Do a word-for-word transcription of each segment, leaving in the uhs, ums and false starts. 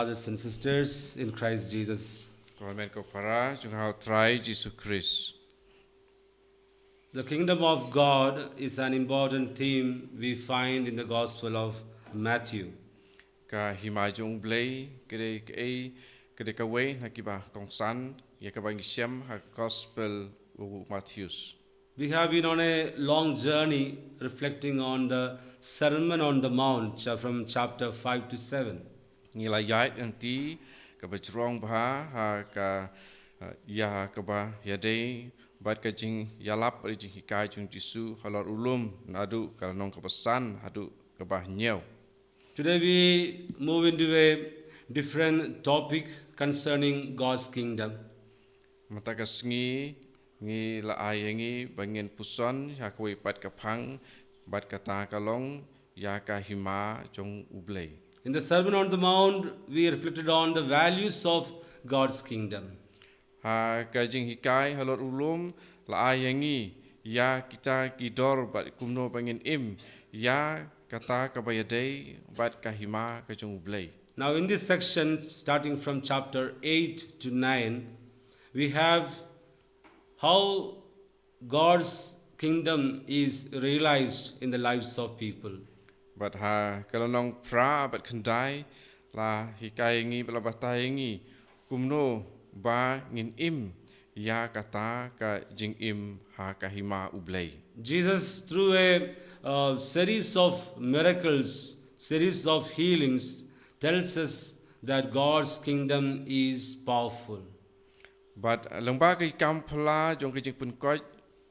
Brothers and sisters in Christ Jesus, Ko hynmen ko para jong nga ha u Trai Jisu Khrist. The kingdom of God is an important theme we find in the Gospel of Matthew. Ka hima jong u Blei ka dei kaei, ka dei kawei na kiba kongsan ïa kaba ngi shem ha Gospel u Mathaios. We have been on a long journey reflecting on the Sermon on the Mount, cha- from chapter five to seven. Ngi la ïaid lynti kaba jrong bha ha ka, eh, ïa kaba ïadei bad ka jingïalap bad jinghikai jong u Jisu halor u lum naduh ka lynnong kaba san haduh kaba hynñiew. Today we move into a different topic concerning God's kingdom. Mynta ka sngi ngi la ai ïa ngi ba ngin puson ïa kawei pat ka phang bad kata ka long ïa ka hima jong u Blei. In the Sermon on the Mount, we reflected on the values of God's kingdom. Ha ka jinghikai halor u lum la ai ïa ngi ïa kita ki dor bad kumno ba ngin im ïa kata kaba ïadei bad ka hima ka jong u Blei. Now, in this section, starting from chapter eight to nine, we have how God's kingdom is realized in the lives of people. Bad ha ka lynnong phra bad khyndai la hikai ïa ngi bad la batai ïa ngi kumno ba ngin im ïa kata ka jingim ha ka hima u Blei. Jesus, through a uh, series of miracles, series of healings, tells us that God's kingdom is powerful. Bad lyngba ki kam phylla jong ka jingpynkoit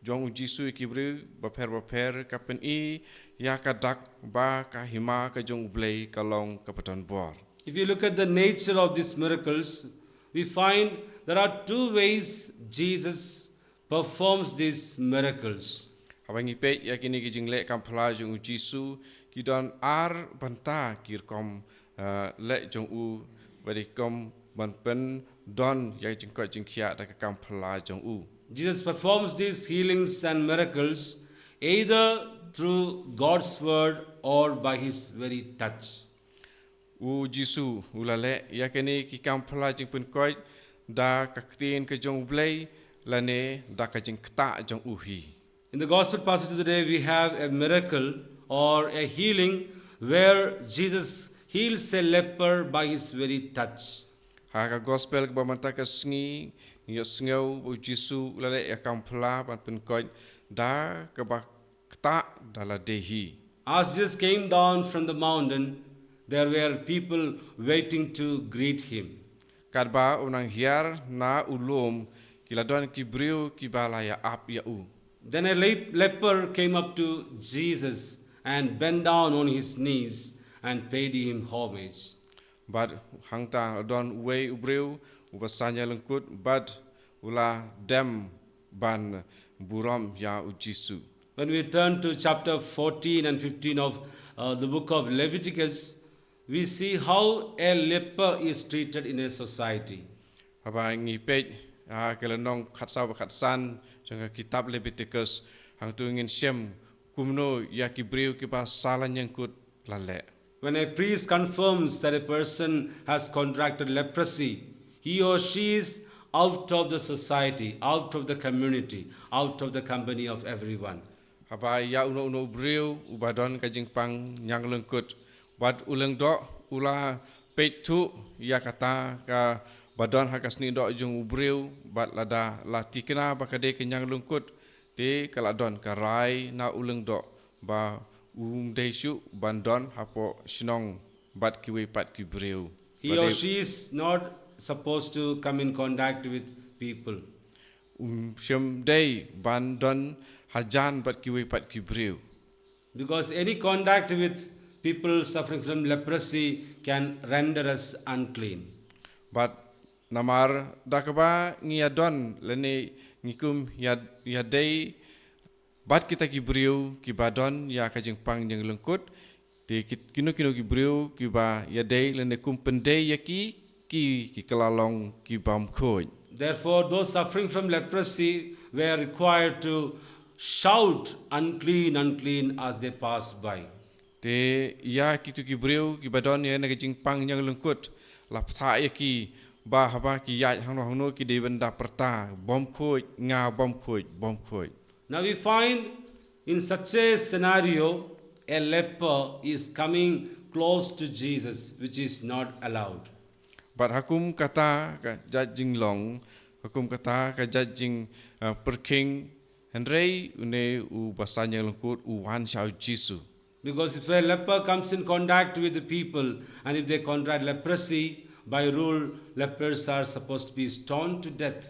jong u Jisu ïa ki briew bapher bapher ka pyni ïa ka dak ba ka hima ka jong u Blei ka long kaba don bor. If you look at the nature of these miracles, we find there are two ways Jesus performs these miracles. Haba ngi peit ïa kine ki jingleh kam phylla jong u Jisu ki don ar bynta ki rukom, eh, leh jong u bad ki rukom ban pyndon ïa ka jingkoit jingkhiah da ka kam phylla jong u. Jesus performs these healings and miracles either through God's word or by his very touch. U Jisu u la leh ïa kine ki kam phylla jingpynkoit da ka ktien ka jong u Blei lane da ka jingktah jong u hi. In the gospel passage of the day, we have a miracle or a healing where Jesus heals a leper by his very touch. Ha ka gospel kaba mynta ka sngi ngi ïohsngew ba u Jisu u la leh ïa ka kam phylla ban pynkoit da kaba ktah da lade hi. As Jesus came down from the mountain, there were people waiting to greet him. Katba u nang hiar na u lum ki la don ki briew kiba la ïa ap ïa u. Then a lep- leper came up to Jesus and bent down on his knees and paid him homage. Bad hangta don uwei u briew uba saiñ ïa lyngkut bad u la dem ban burom ïa u Jisu. When we turn to chapter fourteen and fifteen of uh, the book of Leviticus, we see how a leper is treated in a society. Haba ngi peit ha ka lynnong khatsaw bad khatsan jong ka kitab Leviticus, hangtu ngin shem kumno ïa ki briew kiba saiñ ïa lyngkut la leh. When a priest confirms that a person has contracted leprosy, he or she is out of the society, out of the community, out of the company of everyone. Haba ïa uno uno u briew uba don ka jingpang ñianglyngkut bad u lyngdoh u la pyrthuh ïa kata kaba don ha ka sniehdoh jong u briew bad lada la tikna ba ka dei ka ñianglyngkut te ka la don ka rai na u lyngdoh ba um dei shuh ban don hapoh shnong bad kiwei pat ki briew. He or she is not supposed to come in contact with people. Um shym dei ban don hajan bad kiwei pat ki briew. Because any contact with people suffering from leprosy can render us unclean. Bad namar da kaba ngi ïa don lane ngi kum ïa ïa dei bad kita ki briew kiba don ïa ka jingpang ñianglyngkut te kino kino ki briew kiba ïa dei lane kum pyndei ïa ki ki ki kylla long ki bym khuid. Therefore, those suffering from leprosy were required to shout, "Unclean, unclean," as they passed by. Te ïa kitu ki briew kiba don ïa ka jingpang ñianglyngkut la pyrta ïa ki ba haba ki ïaid hangno hangno ki dei ban da pyrta, "Bym khuid, nga bym khuid, bym khuid." Now we find in such a scenario, a leper is coming close to Jesus, which is not allowed. Bad ha kum kata ka jait jinglong, ha kum kata ka jait jing, uh, pyrkhing, hynrei une u basan ïalangkut u wan sha u Jisu. Because if a leper comes in contact with the people and if they contract leprosy, by rule, lepers are supposed to be stoned to death.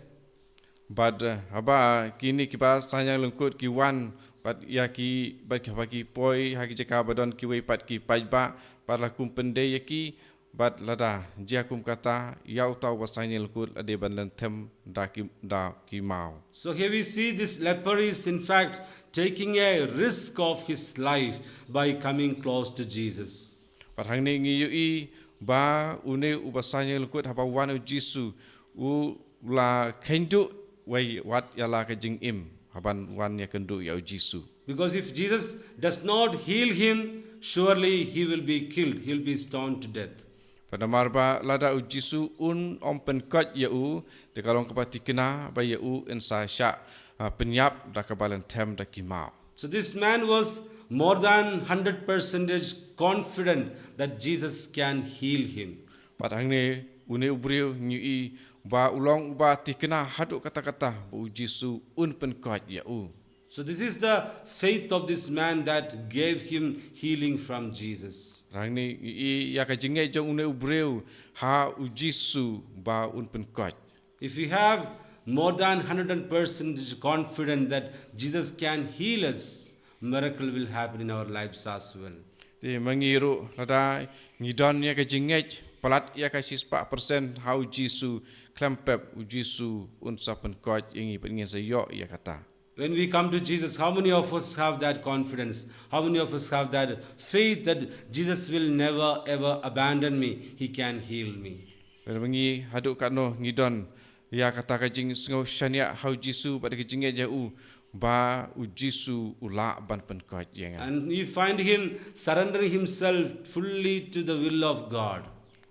Bad, uh, haba kine ki basan ïalangkut ki wan, bad ïa ki, bad haba ki poi ha ki jaka ba don kiwei pat ki paidbah, bad la kum pyndei ïa ki, bad lada jia kum kata, ïa uta u basan ïalangkut la dei ban lynthem da ki, da ki maw. So here we see this leper is in fact taking a risk of his life by coming close to Jesus. Bad hangne ngi ïohi ba une u basan ïalangkut haba wan u Jisu u la kynduh wei wat ïa la ka jingim haban wan ïakynduh ïa u Jisu. Because if Jesus does not heal him, surely he will be killed, he'll be stoned to death. Bad namar ba lada u Jisu un ym pynkoit ïa u, te ka long kaba thikna ba ïa u yn sa shah, ah, pynïap da kaba lynthem da ki maw. So this man was more than hundred percentage confident that Jesus can heal him. Bad hangne une u briew ngi ïohi ba u long uba thikna haduh katta katta ba u Jisu un pynkoit ïa u. So this is the faith of this man that gave him healing from Jesus. Hangne ngi ïohi ïa ka jingngeit jong une u briew ha u Jisu ba un pynkoit. If we have more than hundred percent confident that Jesus can heal us, miracle will happen in our lives as well. Te ma ngi ruh lada ngi don ïa ka jingngeit palat ïa ka shispah percent ha u Jisu, khlem pep u Jisu un sa pynkoit ïa ngi bad ngin sa ïoh ïa kata. When we come to Jesus, how many of us have that confidence? How many of us have that faith that Jesus will never ever abandon me? He can heal me. Bad ma ngi haduh katno ngi don ïa kata ka jingsngew shaniah ha u Jisu bad ka jingngeit ïa u ba u Jisu u lah ban pynkoit ïa nga. And we find him surrendering himself fully to the will of God.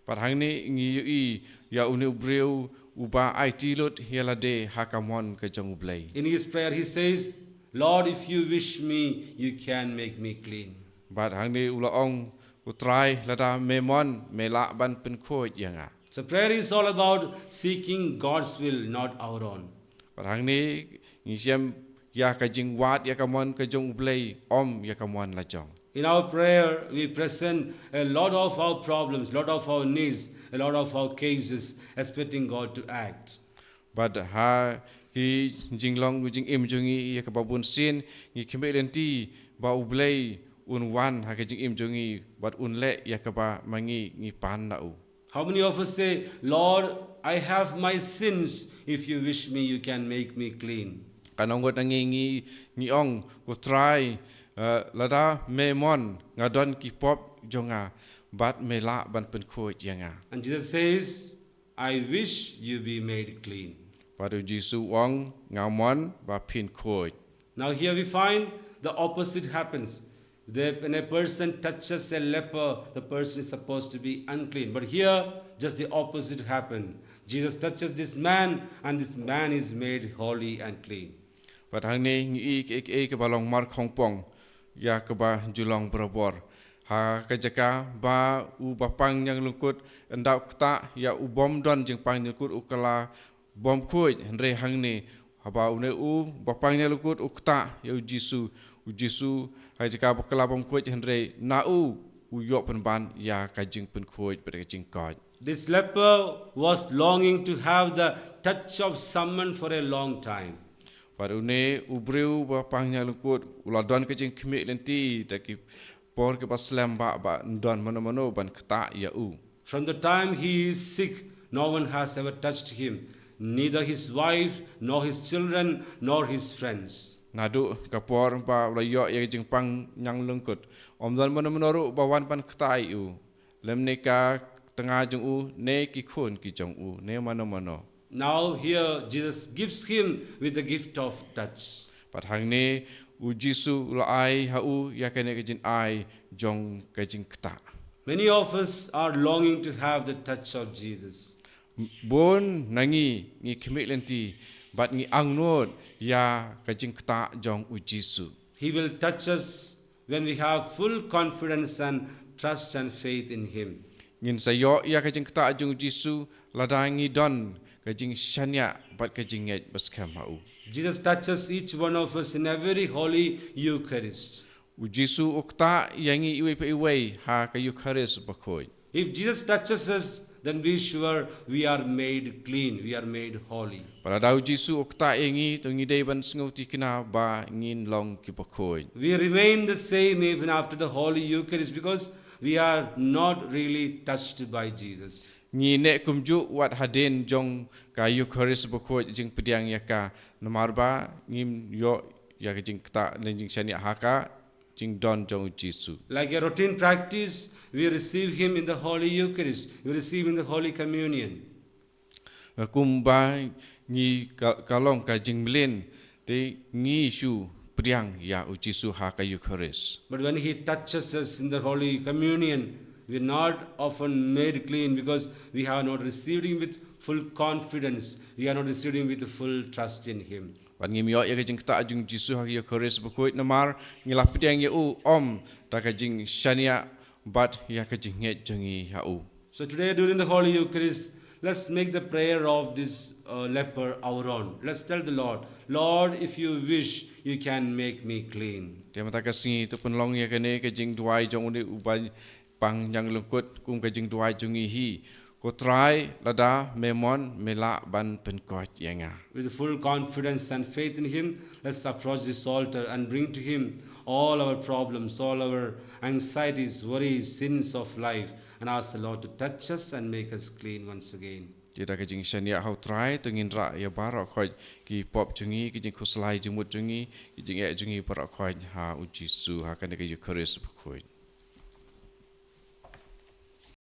Bad hangne ngi ïohi ïa une u briew uba aiti lut ïa lade ha ka mon ka jong u Blei. In his prayer, he says, "Lord, if you wish me, you can make me clean." Bad hangne u la ong, "Ko Trai, lada me mon, me lah ban pynkhuid ïa nga." So prayer is all about seeking God's will, not our own. Bad hangne ngi shem ïa ka jingwad ïa ka mon ka jong u Blei, ym ïa ka mon la jong. In our prayer, we present a lot of our problems, lot of our needs, a lot of our cases, expecting God to act. Bad ha ki jinglong jingim jong ngi ïa kaba bun sien ngi khmih lynti ba u Blei un wan ha ka jingim jong ngi bad un leh ïa kaba ma ngi ngi pan na u. How many of us say, "Lord, I have my sins. If you wish me, you can make me clean." Katno ngut na ngi ngi, ngi ong, "Ko Trai, eh, lada me mon, nga don ki pop jong nga, bad me lah ban pynkhuid ïa nga." And Jesus says, "I wish you be made clean." Bad u Jisu u ong, "Nga mon ba phin khuid." Now here we find the opposite happens. The, when a person touches a leper, the person is supposed to be unclean. But here, just the opposite happened. Jesus touches this man, and this man is made holy and clean. Bad hangne ngi ïohi ïa ka, ïa kaba long markhongpong ïa kaba ju long barabor. Ha ka jaka ba u bapang ñianglyngkut un da ktah ïa u bym don jingpang ñianglyngkut u kylla bym khuid, hynrei hangne haba une u bapang ñianglyngkut u ktah ïa u Jisu, u Jisu ha ka jaka ba kylla bym khuid hynrei na u u ïoh pynban ïa ka jingpynkhuid bad ka jingkoit. This leper was longing to have the touch of someone for a long time. Bad une u briew bapang ñianglyngkut u la don ka jingkhmih lynti da ki por kiba slem ba, ba un don mano mano ban ktah ïa u. From the time he is sick, no one has ever touched him, neither his wife, nor his children, nor his friends. Naduh ka por ba u la ïoh ïa ka jingpang ñianglyngkut, ym don mano mano ruh ba wan ban ktah ïa u, lymne ka tnga jong u, ne ki khun ki jong u, ne mano mano. Now here Jesus gives him with the gift of touch. Bad hangne u Jisu u la ai ha u ïa kane ka jingai jong ka jingktah. Many of us are longing to have the touch of Jesus. Bun na ngi ngi khmih lynti bad ngi angnud ïa ka jingktah jong u Jisu. He will touch us when we have full confidence and trust and faith in Him. Ngin sa ïoh ïa ka jingktah jong u Jisu lada ngi don ka jingshaniah bad ka jingngeit ba skhem ha u. Jesus touches each one of us in every Holy Eucharist. U Jisu u ktah ïa ngi iwei pa iwei ha ka Eucharist bakhuid. If Jesus touches us, then be sure we are made clean, we are made holy. Bad lada u Jisu u ktah ïa ngi, to ngi dei ban sngewthikna ba ngin long ki bakhuid. We remain the same even after the Holy Eucharist because we are not really touched by Jesus. Ngi neh kumjuh wat hadien jong ka Eucharist bakhuid jingpdiang ïa ka namar ba ngim ïoh ïa ka jingktah ne jingshaniah ha ka jingdon jong u Jisu. Like a routine practice, we receive Him in the Holy Eucharist, we receive in the Holy Communion. Kumba ngi ka, ka long ka jingmlien te ngi shu pdiang ïa u Jisu ha ka Eucharist. But when He touches us in the Holy Communion, we are not often made clean because we have not received Him with full confidence, we have not received Him with full trust in Him. Bad ngim ïoh ïa ka jingktah jong u Jisu ha ka Eucharist bakhuid namar ngi la pdiang ïa u ym da ka jingshaniah bad ïa ka jingngeit jong ngi ha u. So today, during the Holy Eucharist, let's make the prayer of this uh, leper our own. Let's tell the Lord, Lord, if you wish, you can make me clean. Te mynta ka sngi to pynlong ïa kane ka jingduwai jong une uba pang ñianglyngkut kum ka jingduwai jong ngi hi. Ko Trai, lada me mon me lah ban pynkoit ïa nga. With full confidence and faith in Him, let's approach this altar and bring to Him all our problems, all our anxieties, worries, sins of life, and ask the Lord to touch us and make us clean once again. Te da ka jingshaniah ha u Trai to ngin rah ïa baroh khoit ki pop jong ngi, ki jingkhuslai jingmut jong ngi, ki jingeh jong ngi baroh khoit ha u Jisu ha kane ka Eucharist bakhuid.